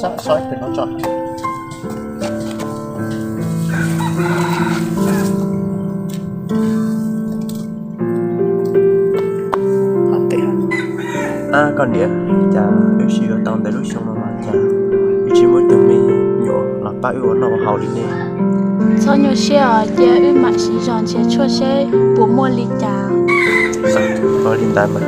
Sob ib pliag no tso. Ab koj niam, cas wb sib yuav tau ntev lub xyoo no los cas wb tsis muaj ib tug me nyuam los pab wb ua noj ua haus li ne? Txhob nyuaj siab os, cia wb mam siv zog nrhiav tshuaj seb puas muaj li cas. Ua li ntawd mas.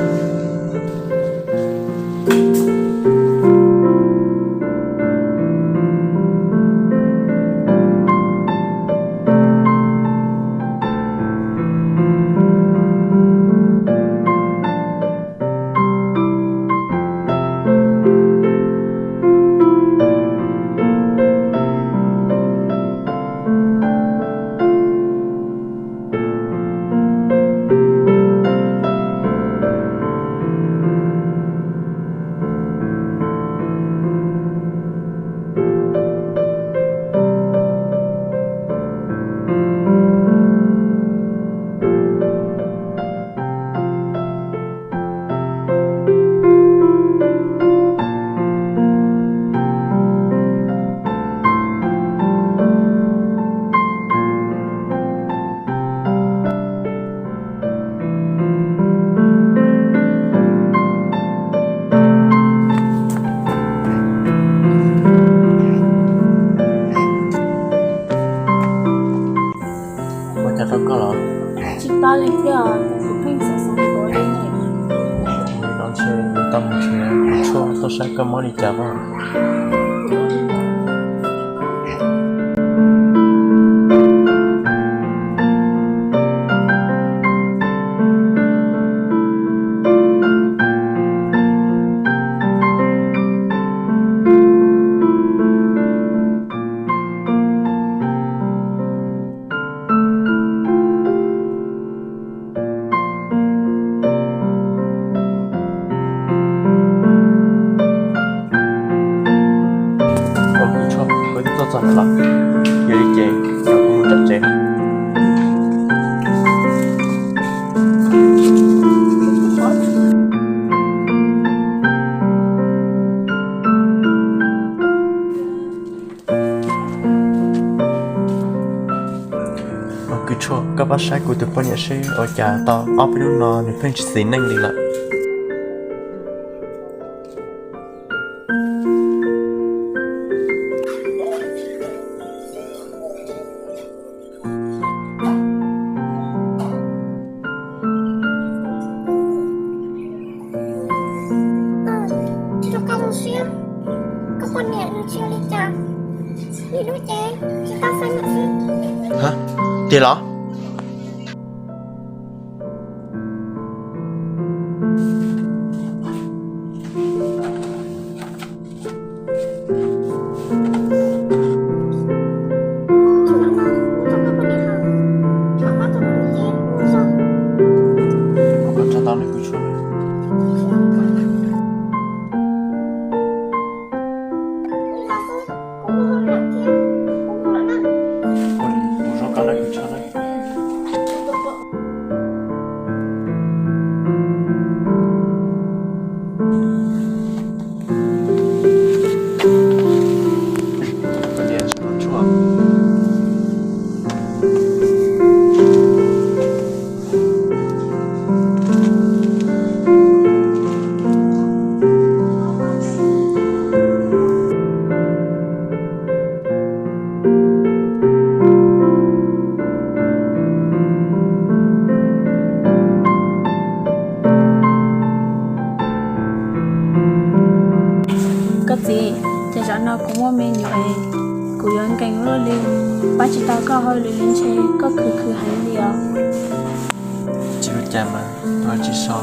Ua cas tau koj los? Tsis tau li thiab, kuv pheej xav xav ua li ne. Li no ntshe yuav tau mus nrhiav tshuaj tuaj saib koj mob li cas os. Ua koj tshuaj, koj twb tuaj txog lawm los? Yog li ces kuv mus tom tsev. Ua koj tshuaj, koj pab saib kuv tus poj niam seb ua cas tau ob peb hnub no nws pheej tsis xis neej li lawm. Tsis rau qab zoo siab, koj poj niam nws tsis ua li cas, ib hnub ces tsis tau xeeb lawm xwb. Tiag los? Koj txiv, ces zaum no kuv muaj me nyuam es kuv yuav nkees luaj li, pab tsis tau koj hauj lwm li, ntshe koj khwv khwv heev li os. Tsis ua cas mas, ua tsis so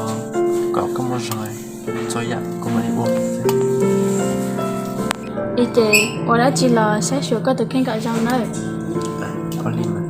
kom koj muaj zog, txhua yam kuv mam li ua. Ib ces ua dab tsi los saib xyuas koj tus kheej kom zoo nawb. Ua li mas.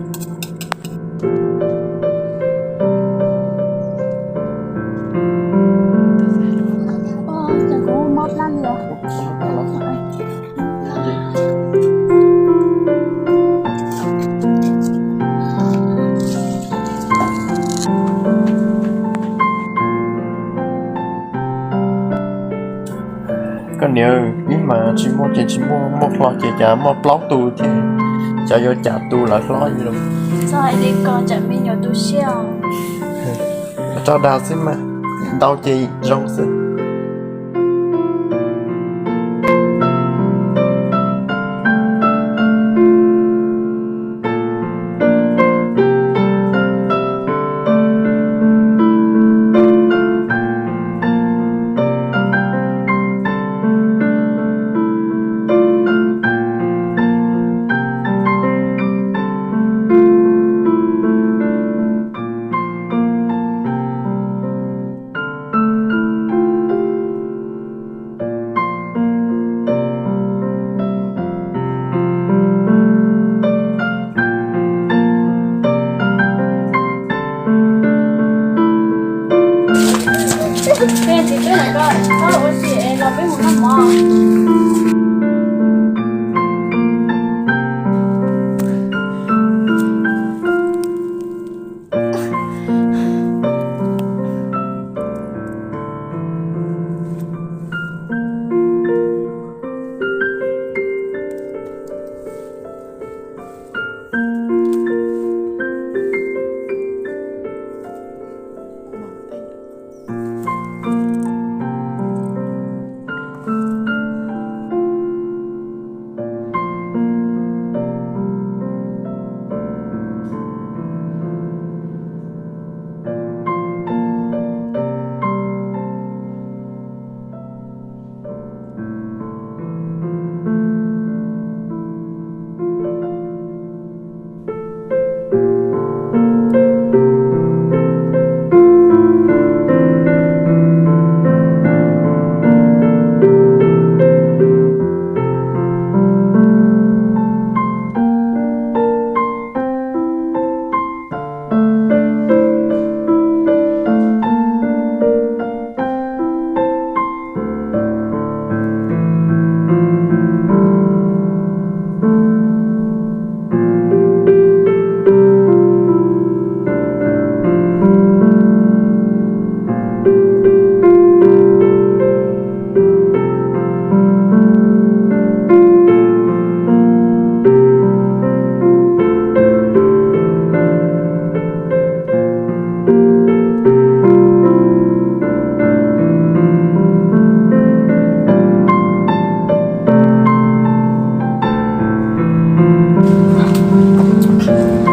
Koj niam, wb Mas tsis muaj ces tsis muaj, muaj hlo ces cas muaj plaub tus thiab, cas yuav cas tus lawv hlob li los. Txog li ko tsam me nyuam tu siab os. Rau dag xwb mas, ntau ces zoo xwb.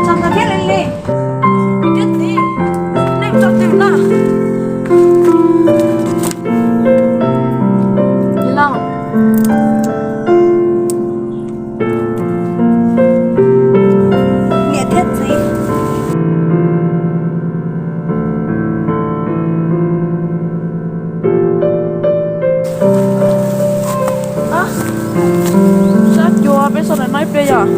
Txog ntawd thiab li li. Kuv thiab txiv, nej mus tau twg na? Txiv Lauj, niam thiab txiv. Sab cua peb so ntawm no ib pliag yom.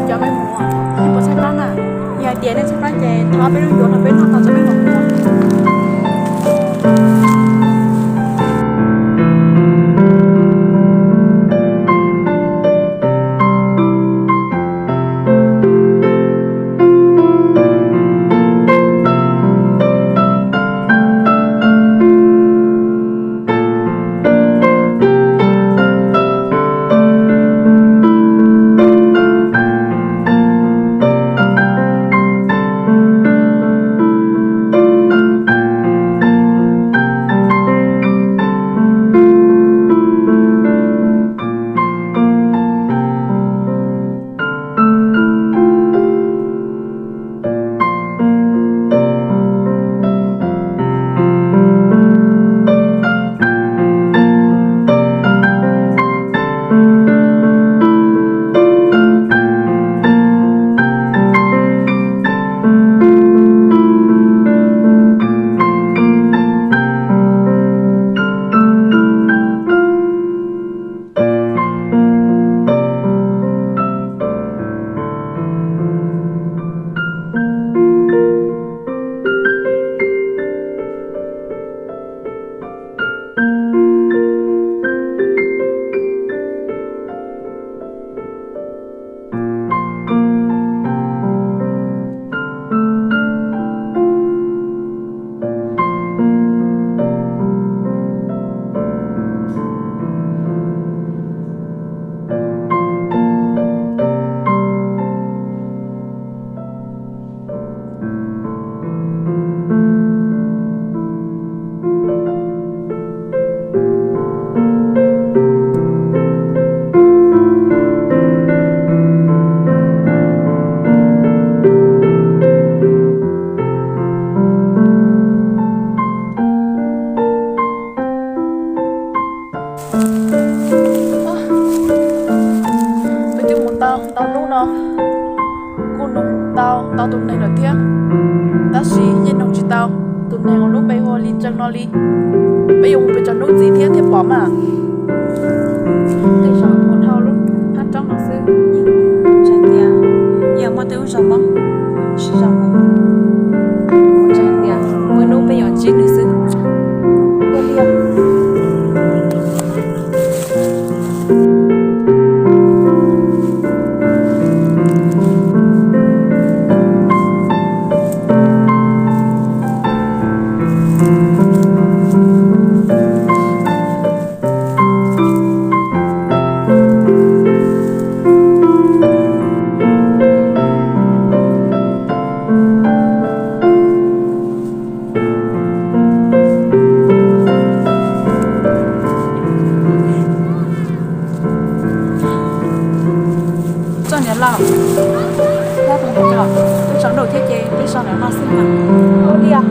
Cov me muam, nej puas tshaib plab na? Yog hais tias nej tshaib plab ces thov peb lub yuav los peb noj tau tso peb mam mus. Peb twb mus tau ntau hnub no, kuj nug tau ntau tus neeg lawm thiab, tab sis yeej nug tsis tau tus neeg uas lub npe hu ua Li Tsees no li. Peb yuav mus pes tsawg hnub ntxiv thiab thiaj pom mas? Tej zaum mus dhau lub hab roob no xwb. Tseem tias yog muaj tej lub zos Hmoob sib zog mus, tseem tias muaj hnub peb yuav ntsib nws xwb. Txoj niam laus, peb tus niam laus twb tsaus ntuj thiab ces peb so ntawm no xwb mas. Ua li os.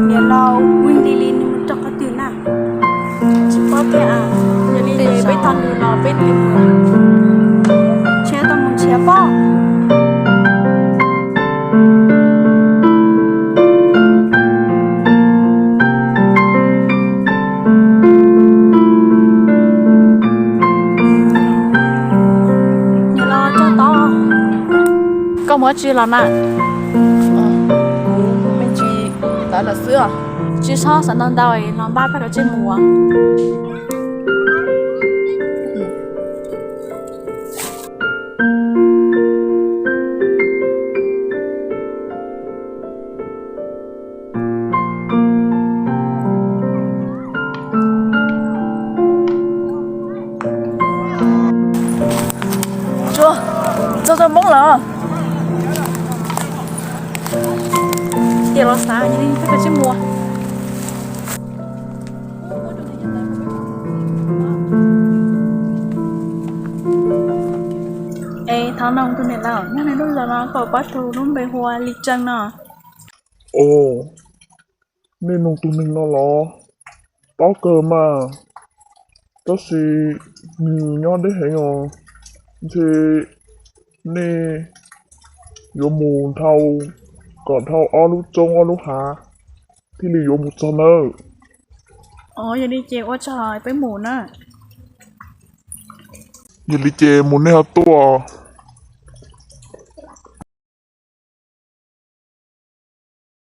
Niam laus Win Li Li nws mus rau qhov twg na? Tsis paub thiab. Yog li peb tau nws los peb mus, nrhiav tau mus nrhiav pob. Niam laus, koj mus dab tsi los na? Kuv me ntsis tawv lawm xwb os. Tsis txhob xav ntau ntau, los npaj peb rov tsij mus. Txog txog Hmoob lawm. Tias los xav, yog li peb rov tsij mus. Es thov no tus niam laus, nyob li lub zos no koj puas paub tus lub npe hu ua Li Tsees no? Os, nej nug tus neeg no los paub kawg mas, tab sis nws nyob deb heev os. Ntshe nej yuav mus dhau, kom dhau ob lub roob ob lub hav thiaj li yuav mus txog nawb. Os, yog li ces ua tsaug, peb mus na. Yog li ces mus nej ho tuaj.